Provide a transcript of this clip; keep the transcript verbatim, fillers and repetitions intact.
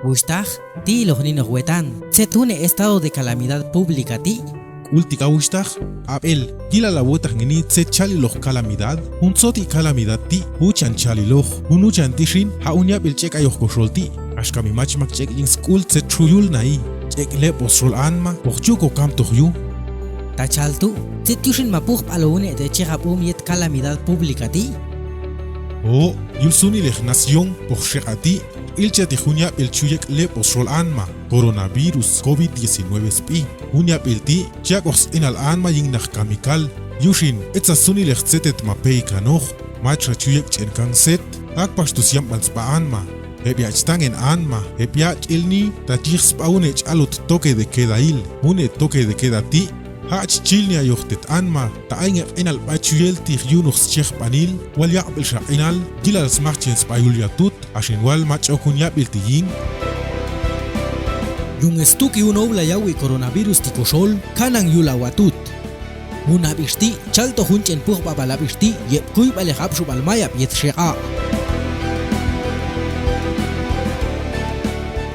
Wuxhtaj, ti lok ninoq wetan, tzet june' estado de calamidad pública ti'? K'ultik a wuxhtaj, ab'el, yilal awo'taj ngeni tzet chal iloj calamidad. Jun tzoti' calamidad ti' uchan chal iloj. Jun uchan ti' xin, ja' jun yab'il ch'ek' ayoj koxol ti'. Axka mi mach mak ch'ek' yin sk'ul tzet xuyul na'i. Ch'ek' lep'os xol anma, pojchu' kokamtoj yu. Ta chal tu', tzet yuxin ma pujb'alo june' te' chejab' um yet calamidad pública ti'? O, yul sunilej nación pojxek'a ti', ilchatej jun yab'il chuyek' lep'os xol anma, coronavirus covid diecinueve sb'i. Jun yab'il ti' chak'oj sq'inal anma yin naj kamikal. Yuxin, etza sunilej tzetet mapey kanoj, machxa chuyek' ch'en kan set, akpax tu' syamb'an sb'a anma. Heb' ya'chtangen anma, heb' ya'ch'ilni, ta chij sb'a june' ch'alot toque de quedail. June' toque de queda ti', ja' chchilni ayojtet anma, ta ay nge' q'inal b'ay chuyel ti' yunuj schejb'anil, wal yaq'b'il xa q'inal, yilal smajchen sb'a yul yatut, axin wal mach'ok jun yab'il ti' yin. Yunen stuki jun oulay awui' coronavirus ti' koxol, kanan yul awatut. Jun ab'ix ti', chalto jun ch'en pujb'ab'al ab'ix ti', yeb' kuyb'alej apxub'al mayab' yet xek'a'.